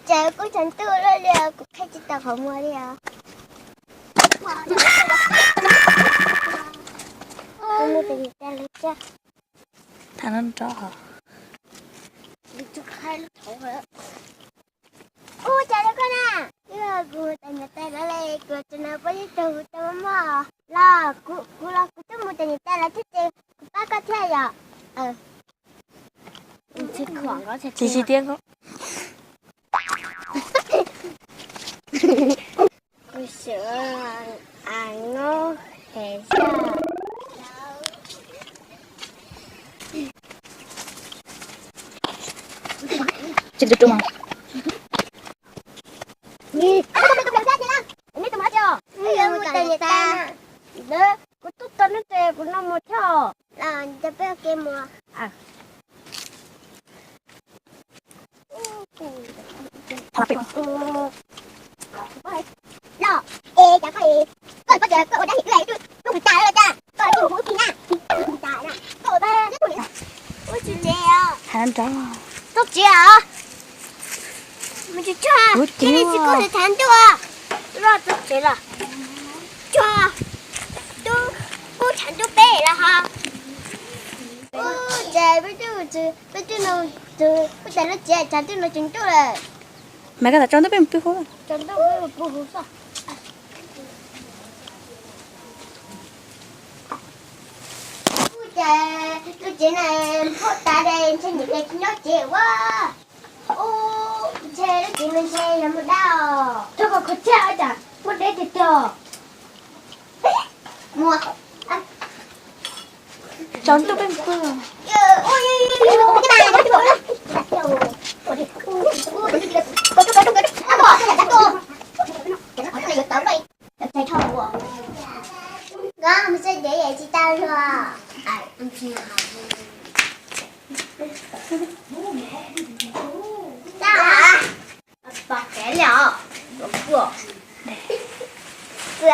Ces kuj tshav ntuj loj li, kuv qhib tsis tau qhov muag li os. Tham no nrov. Ub, cas li koj na? Kuv mus tais niam tais lawv li, kuv tseem nrog peb ib tug tau mob mob los kuv los kuv twb mus tais niam tais lawv thiab ces kuv pab koj thiab yom. Tsis tsis tiag. Kuv sawv a ngob hes zaj. Tsis tu tu mas. Neb tus muam tsis os? Mus tais niam tais. Kuv tuaj tau neb tes kuv no mus thiab. Los peb ua ke mus. Los, es cas koj, koj, koj tias koj ua dab tsi twb tus tas lawm cas koj tsis mus ua si na. Ua tsis tsev os. Txog tsev os. Mus tsis txog, cia li tsis koj tham ntuj. Loj txog tsev los. Txog, tub, kuj tham ntuj peb los ho. Ub, ces peb twb, peb twb no, kuj tas lub tsev tham ntuj no tsis ntuj lawm. Mas koj tas tso ntuj peb mus pw hauv. Tso ntuj peb mus pw hauv xwb. Ub, ces lub tsev no nphob tas li, ntshe niam tais tsis nyob tsev ua. Ub, ntshe lub tsev no ntshe yog muaj dab os. Txhob kho kho tshaj ua cas muaj dab tiag tiag. Mus. Tso ntuj peb mus pw. Nkawd mus txog ces tsis tau luag. Pom kev li os. Pw.